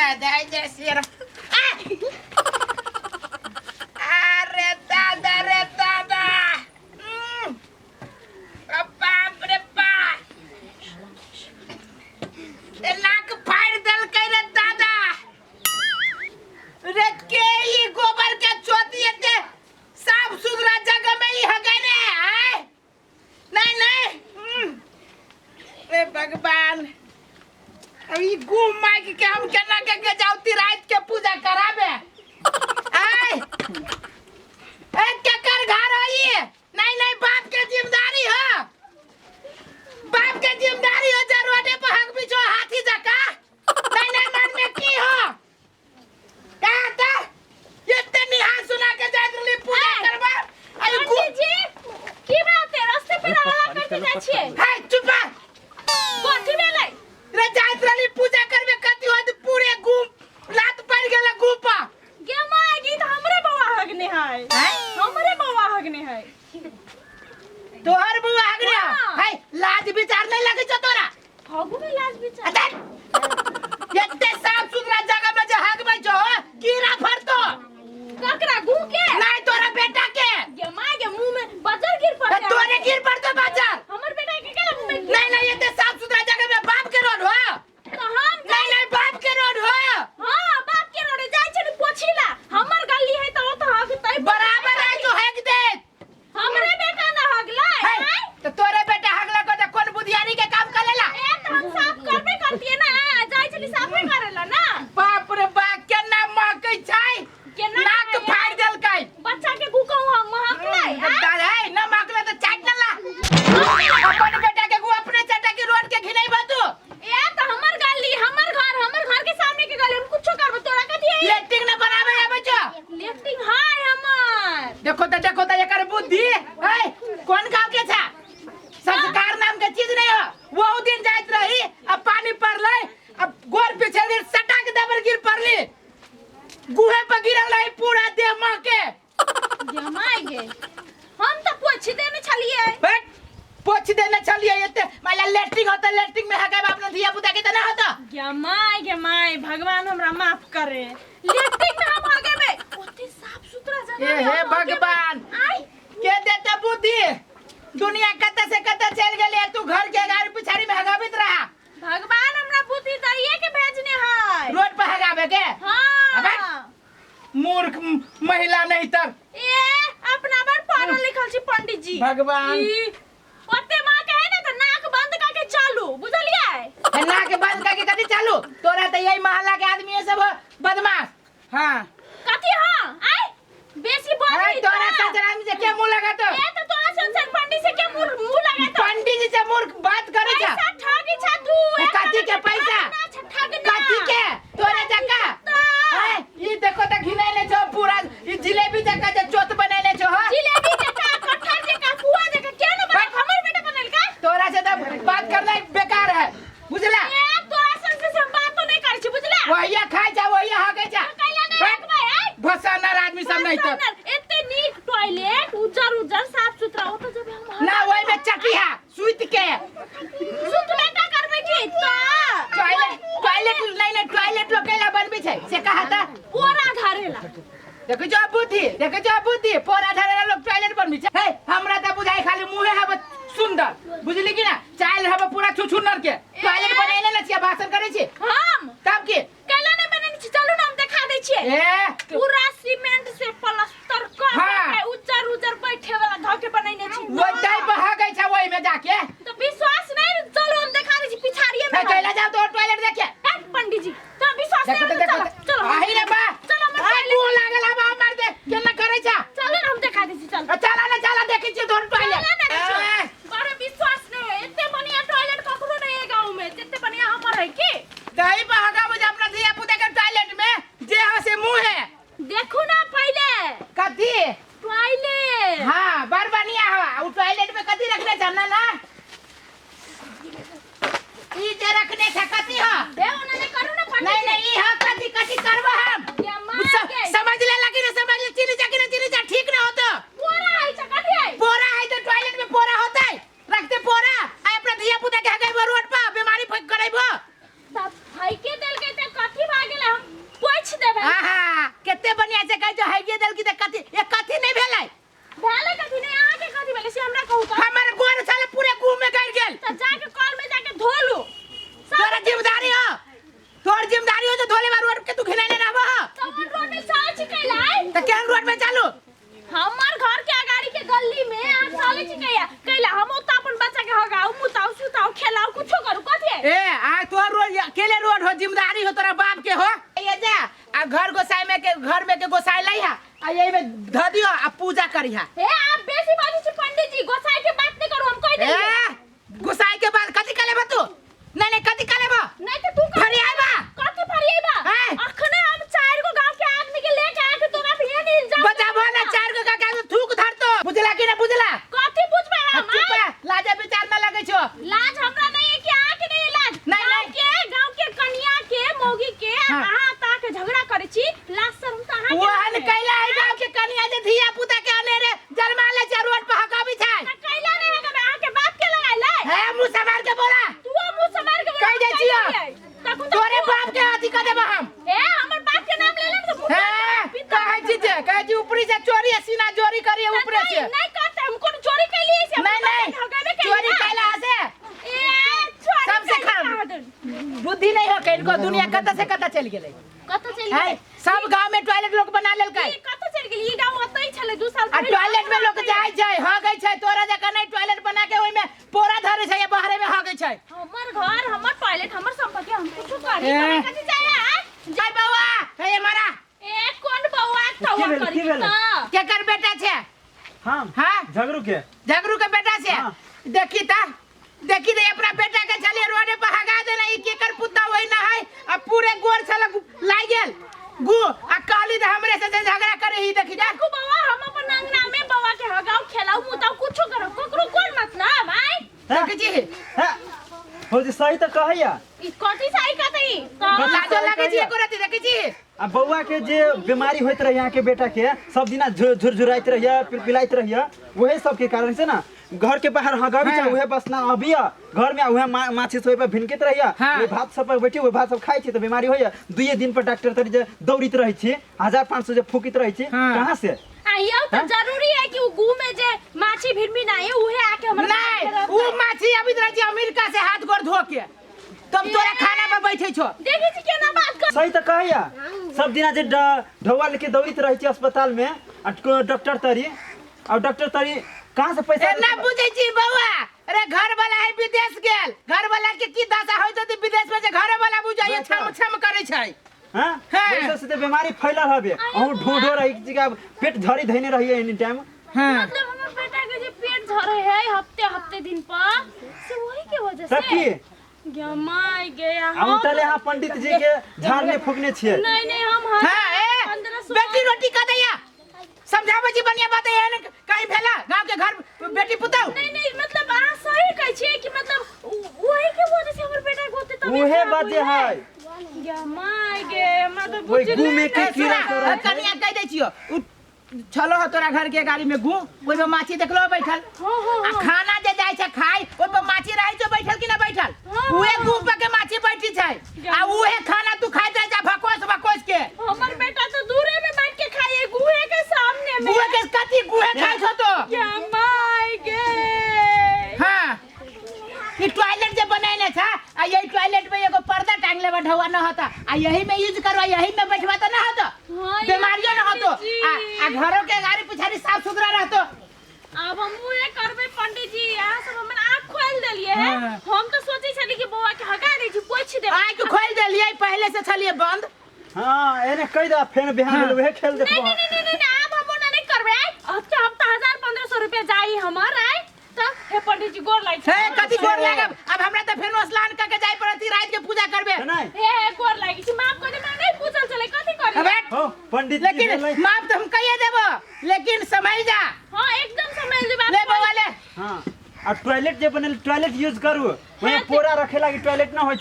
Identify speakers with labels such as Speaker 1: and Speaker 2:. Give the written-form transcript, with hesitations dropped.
Speaker 1: जय जय श्री राम। अरे दादा रे दादा, बाप रे बाप, ए नाक फाड़ देलकै रे दादा रे। के ई गोबर के चोती एते साफ सुथरा जगह में ई हगे रे? आय नहीं नहीं, रे भगवान, अब ई गु माइक के हम केना के के जाउती रात के पूजा कराबे? आय ए केकर घर है ई? नहीं नहीं, बाप के जिम्मेदारी है, बाप के जिम्मेदारी हो जा रोडे पर हक बिछो हाथी जका। नहीं नहीं, मन में की हो का ता एते निहान सुना के जाइत रहली पूजा करबा अरे गु
Speaker 2: पंडित जी, की बात है? रास्ते पे हल्ला करके जाइ छियै?
Speaker 1: हे चुप रह।
Speaker 2: कथी भेलै?
Speaker 1: रे जाइत रहली पूजा करबे, कथी होत, पूरे गु लात पड़ गेल गु पर।
Speaker 2: गे माय गे, तऽ हमरे बौआ हगने है।
Speaker 1: हैं?
Speaker 2: हमरे बौआ हगने है।
Speaker 1: तोहर बउआ हगने?
Speaker 2: हाँ।
Speaker 1: है लाज विचार नहीं लगे छौ तोरा?
Speaker 2: हगू में लाज विचार?
Speaker 1: अरे एते साफ सुथरा जगह में जे हगबै छौ, कीड़ा फरतो।
Speaker 2: ककरा, गु के?
Speaker 1: नहीं, तोरा बेटा के।
Speaker 2: गे माय गे, मुंह में बजर गिर
Speaker 1: त
Speaker 2: पड़ते।
Speaker 1: तोरे गिर पड़तो बजर।
Speaker 2: हमर बेटा के केना मुंह में गिर?
Speaker 1: नहीं नहीं, एते साफ सुथरा जगह में बाप के रोड हो।
Speaker 2: तऽ हम
Speaker 1: नहीं नहीं, बाप के रोड हो।
Speaker 2: हां, बाप के रोडे जाइ छै ने पोछिला, हमर गली है तऽ ओत हगतै।
Speaker 1: बराबर है जो हग दे।
Speaker 2: हमरे बेटा न हगलै?
Speaker 1: है
Speaker 2: आँय?
Speaker 1: तो तोरे बेटा हगला को त कोन बुधियारी के काम कर लेला?
Speaker 2: ए तऽ हम साफ करबे करतियै ना, जाइ छली साफे करेला ना।
Speaker 1: बाप रे बाप, केना महकै छै।
Speaker 2: केना?
Speaker 1: नाक फाड़ देलकै।
Speaker 2: बच्चा के गुकौ हम महकलै? आँय?
Speaker 1: दादा है न महकलै त चाट न ला अपन बेटा के गु, अपने चाटा के रोड के घिनैबा तू।
Speaker 2: ए तऽ हमर गली, हमर घर, हमर घर के सामने के गली, हम कुछो करबो, तोरा कथी है?
Speaker 1: लेट्रिन न बनावे आबै छौ?
Speaker 2: लेफ्टिंग हाय हमर।
Speaker 1: देखो त, देखो त एकर बुद्धि है। कोन गांव के छा? संस्कार नाम के चीज नहीं हो। वो दिन जाइत रही, अब पानी पड़लै, अब गोर पीछे गिर सटा के दबर गिर पड़ली, गुहे पर गिरल रही पूरा देह मह के।
Speaker 2: जमाय गे, हम तऽ पोछि देने छलियै।
Speaker 1: बैठ, पोछ देने छलिए। एते माला लेट्रिन होता, लेट्रिन में हगाब अपना धिया पुता के त ना होता।
Speaker 2: गे माय गे my, भगवान हमरा माफ करे, लेफ्टिंग में हम हगेबे? ओते साफ सुथरा जगह
Speaker 1: ए
Speaker 2: में
Speaker 1: हे
Speaker 2: हम हगेबे?
Speaker 1: भगवान।
Speaker 2: आय
Speaker 1: के देते बुद्धि? दुनिया कते से कते चल गेली, तू घर के गाड़ी पिछाड़ी में हगाबित रहा।
Speaker 2: भगवान हमरा बुद्धि दैये के भेजने है
Speaker 1: रोड पर हगाबे के। अबे।
Speaker 2: हाँ।
Speaker 1: मूर्ख महिला नहीं तर।
Speaker 2: ए अपना बड़ पढ़ल लिखल छी पंडित जी।
Speaker 1: भगवान।
Speaker 2: ई, ओते माँ कहे ने तऽ नाक बंद करके चालू, बुझलियै?
Speaker 1: हे नाक बंद करके कथी चालू? तोरा तो यही मोहल्ला के आदमी सब बदमाश। हाँ।
Speaker 2: कथी हाँ? आय बेसी बोल।
Speaker 1: अरे तोरा साथ आदमी से के मुंह लगा तो?
Speaker 2: ए तऽ तोरा सन पंडित से के मुंह मुंह लगा तो?
Speaker 1: पंडित जी से मूर्ख बात करे छा?
Speaker 2: पैसा ठगी छा तू।
Speaker 1: ए, कथी के पैसा?
Speaker 2: ठगना।
Speaker 1: कथी के? तोरे जका
Speaker 2: तऽ।
Speaker 1: ए, ई देखो त घिनैले छो पूरा, ई जिलेबी जका जे चोत बनैले छो। हां,
Speaker 2: जिलेबी जका, कटहर जका, पुआ जका के न बना? हमर बेटा बनेलका।
Speaker 1: तोरा से तो बात करना बेकार है, बुझला?
Speaker 2: ए तोरा सन से हम बातो नहीं करै छी, बुझला?
Speaker 1: वही खाइ जा, वही हगे जा।
Speaker 2: कैला नहीं रखबै? आय
Speaker 1: भसानर आदमी सब नहीं तो।
Speaker 2: एते नीक टॉयलेट, उज्जर उज्जर साफ सुथरा, ओतऽ जब हम
Speaker 1: ना वही में चटिया सुत के।
Speaker 2: सुतबे का करबै की तऽ?
Speaker 1: टॉयलेट, टॉयलेट नहीं नहीं, टॉयलेट लोग कैला बनबे छै से कहा था?
Speaker 2: पोरा धरेला।
Speaker 1: देखै छौ बुद्धि, देखै छौ बुद्धि, पोरा धरेला लोग टॉयलेट बनबे छै। हे हमरा त बुझाइ खाली मुहे हब सुंदर, बुझली कि ना? चाइल हब पूरा छुछुनर के टॉयलेट बनेले न छियै, भाषण करै छी।
Speaker 2: हम
Speaker 1: तब की?
Speaker 2: कैला नहीं बनेने छी? चलू ना, हम देखा दै छियै।
Speaker 1: ए
Speaker 2: पूरा सीमेंट से प्लास्टर कर
Speaker 1: हाँ।
Speaker 2: के उज्जर उज्जर बैठे वाला धऽ के बनेने छी।
Speaker 1: वो टाइप हगै छै ओहि में जाके।
Speaker 2: तो विश्वास नहीं? चलो, हम देखा दै छी, पिछाड़िए में।
Speaker 1: हे कैला जाओ तो टॉयलेट देखे।
Speaker 2: ए, पंडित जी, तोरा विश्वास
Speaker 1: देखो
Speaker 2: नहीं?
Speaker 1: तो, देखो
Speaker 2: चलो
Speaker 1: तो।
Speaker 2: चलो।
Speaker 1: आही रे बा।
Speaker 2: चलो, हमर
Speaker 1: आ
Speaker 2: टॉयलेट।
Speaker 1: मुंह लागल हब हमर दे केना करै छै।
Speaker 2: चलो ना, हम देखा दै छी, चल।
Speaker 1: चला ना, चला, देखै छियै तोहर टॉयलेट।
Speaker 2: चला ना, देखियौ।
Speaker 1: ए,
Speaker 2: बड़ा विश्वास नहीं है, एते बढ़िया टॉयलेट ककरो नहीं है गांव में जितने बढ़िया हमर है की।
Speaker 1: दही पर हगा बुझा अपना धिया पुता के टॉयलेट में जे हो से मुंह है।
Speaker 2: देखू ना पहले।
Speaker 1: कथी?
Speaker 2: टॉयलेट।
Speaker 1: हाँ, बड़ बढ़िया हवा। उ टॉयलेट में कथी रखने छ ना? ना ई जे रखने छ कथी हो?
Speaker 2: बे ओना नहीं करू ना पंडित
Speaker 1: नहीं
Speaker 2: जी।
Speaker 1: नहीं, ई ह कथी कथी करबो हम?
Speaker 2: ये माँ के।
Speaker 1: समझ ले लगी ना, समझ ले, चिनी जा कि ना चिनी जा, ठीक ना होतो।
Speaker 2: पोरा है छ, कथी है?
Speaker 1: पोरा है तो टॉयलेट में पोरा होता है? रखते पोरा आ अपना धिया पुता के हगैबो रोड पर, बीमारी करेबो।
Speaker 2: तब फैके देलकै त कथी भए गेलै? हम
Speaker 1: जिम्मेदारी हो, तोर जिम्मेदारी हो जो धोले बा रोड के तू घिनाइले रहबो।
Speaker 2: तो हम रोड में चले छी कैला?
Speaker 1: त केहन रोड में चालू?
Speaker 2: हमर घर के अगाड़ी के गली में आ चले छी कैला? कैला हम ओता अपन बच्चा के हगाऊ, मुताऊ, सुताऊ, खेलाऊ, कुछो करू, कथी है?
Speaker 1: ए आ तोर रोड अकेले रोड हो, जिम्मेदारी हो तोरा बाप के हो। ये जा आ घर गोसाई में के घर में के गोसाई लई हा आ यही में ध दियो आ पूजा करिहा।
Speaker 2: ए आप बेसी बाजू छी पंडित जी, गोसाई के बात नहीं करू, हम कह
Speaker 1: ए
Speaker 2: देलिए।
Speaker 1: गोसाई के बात कथी कलेबा तू? नहीं नहीं कथी कलेबा?
Speaker 2: नहीं तो तू
Speaker 1: फरियाबा।
Speaker 2: कथी फरियाबा?
Speaker 1: हैं?
Speaker 2: अखने हम चार गो गांव के आदमी के लेके आके तोरा पे ये नहीं इल्जाम
Speaker 1: बचाबो ना चार गो का के थूक धर तो बुझला कि ना बुझला?
Speaker 2: कथी बुझबे हम?
Speaker 1: चुप रह, लाजा विचार ना लगे छो।
Speaker 2: लाज हमरा नहीं है कि आ के नहीं है लाज।
Speaker 1: नहीं,
Speaker 2: गांव
Speaker 1: नहीं।
Speaker 2: के गांव के कन्या के मौगी के
Speaker 1: हाँ।
Speaker 2: अहाँ ता के झगड़ा करे छी, लाज शर्म त अहाँ के
Speaker 1: ओहन
Speaker 2: नहीं है।
Speaker 1: कैला है गांव के कन्या जे धिया पुता के अनेरे जन्मा ले छै रोड पर हकाबी छै।
Speaker 2: त कैला नहीं हकाबे, अहाँ के बाप के लगाइल है?
Speaker 1: हे मुंह संभाल के बोला।
Speaker 2: तू मुंह संभाल के बोला,
Speaker 1: कह जाइ छियो।
Speaker 2: तखन त
Speaker 1: तोरे बाप के अथी कर देबो हम।
Speaker 2: ए हमर बाप के नाम ले ले त
Speaker 1: हे कहै छी जे कहै छी ऊपरी से चोरी है, सीना चोरी करी ऊपरे से।
Speaker 2: नहीं नहीं करते हम, कोनो चोरी कैलिए से
Speaker 1: नहीं नहीं चोरी कैला से
Speaker 2: ए चोरी
Speaker 1: सबसे
Speaker 2: कैली
Speaker 1: खराब।
Speaker 2: कहाँ दुन?
Speaker 1: बुद्धि नहीं हो के इनको, दुनिया कत से कत चल गेलै।
Speaker 2: कत चलि
Speaker 1: है
Speaker 2: गेलै?
Speaker 1: सब गांव में टॉयलेट लोग बना लेलकै।
Speaker 2: ई कत चलि गेलै? ई गांव ओतै छलै 2 साल
Speaker 1: आ
Speaker 2: पहिले।
Speaker 1: टॉयलेट में लोग जाइ छै हगै छै, तोरा जकाँ नहीं टॉयलेट बना के ओइ में पोरा धरे छै या बाहरे में हगै छै।
Speaker 2: हमर घर, हमर टॉयलेट, हमर संपत्ति, हम कुछो करी
Speaker 1: ए।
Speaker 2: तोरा कथी चाही आ?
Speaker 1: जय बौआ, हे मारा।
Speaker 2: ए कोन बौआ तौआ
Speaker 3: की भेलै,
Speaker 2: करी
Speaker 3: की भेलै?
Speaker 2: त?
Speaker 1: केकर बेटा छै?
Speaker 3: हम।
Speaker 1: हाँ?
Speaker 3: झगड़ू के।
Speaker 1: झगड़ू के बेटा छै?
Speaker 3: हाँ।
Speaker 1: देखी ता, देखी दे अपना बेटा के छलिए रोडे पर हगा देना, ई केकर पुता वही ना है आ पूरे गोर छल लाग गेल गु आ कहली त हमरे से जे झगड़ा करे ही। देखी जा।
Speaker 2: देखू बौआ, हम अपन अंगना में बौआ के हगाऊ, खेलाऊ, मुताऊ, कुछो करू, ककरो कोन मतलब आय?
Speaker 1: देखी छी।
Speaker 3: हैं? भौजी सही त कहैया।
Speaker 2: ई कथी सही कहतै?
Speaker 3: कथी?
Speaker 1: लाजो लागे छी एको रति? देखी छी।
Speaker 3: आ बौआ के जे बीमारी होइत रहे यहाँ के बेटा के, सब दिना झुरझुराइत रहिए, पिलपिलाइत रहिए, वही सब के कारण से ना घर के बाहर हगाबी
Speaker 1: हाँ।
Speaker 3: छै, उहे बस ना अबिया घर में, उहे माछी सब पर भिनकैत रहिए,
Speaker 1: हाँ।
Speaker 3: उहे भात सब पर बैठी उहे भात सब खाइ छै त बीमारी होइए। दुइये दिन पर डॉक्टर तरी जे दौड़ित रहै छी, 1500 जे फूकित रहै छी,
Speaker 1: हाँ।
Speaker 3: कहाँ से?
Speaker 2: आ यौ त
Speaker 3: हाँ?
Speaker 2: जरूरी है कि उ गु में जे माछी भिरमी ना है उहे आके हमरा
Speaker 1: नहीं उ माछी अबित रहै छै अमेरिका से हाथ गोर धो के, तब तोरा खाना पर बैठे छो।
Speaker 2: देखै छी केना बात कर।
Speaker 3: सही त कहैया, सब दिना जे ढौआ लेके दौड़ित रहै छी अस्पताल में आ डॉक्टर तरी, और डॉक्टर तरी कहाँ से पैसा?
Speaker 1: ए ना बुझै छी बौआ, अरे घर वाला है विदेश गेल, घर वाला के की दशा होइत होतै विदेश में जे घर वाला बुझाइए छम छम करै छै।
Speaker 3: हाँ?
Speaker 1: हाँ।
Speaker 3: वैसे से त बीमारी फैलल हबे, अहूँ ढूंढो रही जी पेट झरी धैने रहिए एनी टाइम।
Speaker 1: हाँ।
Speaker 2: मतलब हमर बेटा के जे पेट झरे है हफ्ते हफ्ते दिन पर, से वही के वजह
Speaker 3: तब
Speaker 2: से
Speaker 3: की
Speaker 2: गमाय गया।
Speaker 3: हम तले यहाँ पंडित जी के झाड़ने फूकने छियै।
Speaker 2: नहीं नहीं हम
Speaker 1: हाँ ए
Speaker 2: 1500
Speaker 1: बेटी रोटी का दैया समझाबै छी, बढ़िया बात है, एहन कहीं भेला गांव के घर बेटी पुतहु?
Speaker 2: नहीं नहीं मतलब अहाँ सही कहै छियै कि मतलब वही के वजह से हमर बेटा के ओते तबियत
Speaker 3: उहे
Speaker 2: खराब
Speaker 3: वजह
Speaker 2: होइए।
Speaker 3: है।
Speaker 2: गमाय गे, हमरा तऽ
Speaker 3: ओहि
Speaker 2: बुझले
Speaker 3: गु में के
Speaker 1: ए,
Speaker 3: कीड़ा
Speaker 1: सुना,
Speaker 3: सब रहै छै।
Speaker 1: कनिया कहि दै छियो, उ छलो हो तोरा घर के गाड़ी में गु, ओहि में माछी देखलो बैठल?
Speaker 2: हाँ, हाँ,
Speaker 1: आ
Speaker 2: हाँ।
Speaker 1: खाना जे जाइ छै खाय ओहि पर माछी रहै छै बैठल कि ना बैठल?
Speaker 2: हाँ,
Speaker 1: उहे
Speaker 2: हाँ,
Speaker 1: गु पर के माछी बैठी छै आ उहे खाना तू खाइत रहै छै भकोस भकोस के।
Speaker 2: हमर बेटा तो दूरे में बैठ के खाइए, गुहे के सामने में।
Speaker 1: गुहे के कथी गुहे खाइ छौ तो?
Speaker 2: गमाय गे।
Speaker 1: हाँ ई टॉयलेट जे बनैले छ आ यही टॉयलेट में एगो पर्दा टांगले बा, ढौआ न होता आ यही में यूज करवा, यही में बैठवा त न होतो,
Speaker 2: हाँ,
Speaker 1: बीमारियों न होतो
Speaker 2: जी।
Speaker 1: आ घरों के गाड़ी पिछाड़ी साफ सुथरा रहतो।
Speaker 2: अब हम उहे करबै पंडित जी, अहाँ सब हमर आँख खोल देलिए है।
Speaker 1: हाँ।
Speaker 2: हम तो सोचै छली कि बौआ के हगा दै छी, पोछि देबै।
Speaker 1: आँख खोल देलिए, पहले से छलिए बंद।
Speaker 3: हाँ एने कहि दे, फेन बिहान
Speaker 1: हाँ।
Speaker 3: भेल उहे खेल
Speaker 2: नहीं
Speaker 3: देखबो।
Speaker 2: नहीं नहीं नहीं नहीं, आब हम ओना नहीं करबै। अब तो हम तो 1500 रुपया जाई हमर आय त। हे पंडित जी गोर लागि
Speaker 1: हे कथी गोर लागब? अब हमरा त फेनो स्नान क के जाय पड़त, रात के पूजा करबे।
Speaker 3: नहीं
Speaker 2: हे हे गोर लागि छी, माफ कर दे, हमरा नहीं पूछल चले कथी करी।
Speaker 1: अबे
Speaker 3: हो पंडित जी
Speaker 1: लेकिन
Speaker 3: भेलै।
Speaker 1: माफ तो हम कहिए देबो, लेकिन समझ जा।
Speaker 2: हां एकदम समझ लेबै।
Speaker 1: ले बौआ ले।
Speaker 3: हाँ आ टॉयलेट जे बनल टॉयलेट यूज करू, वही पोरा रखे लागी टॉयलेट ना होय।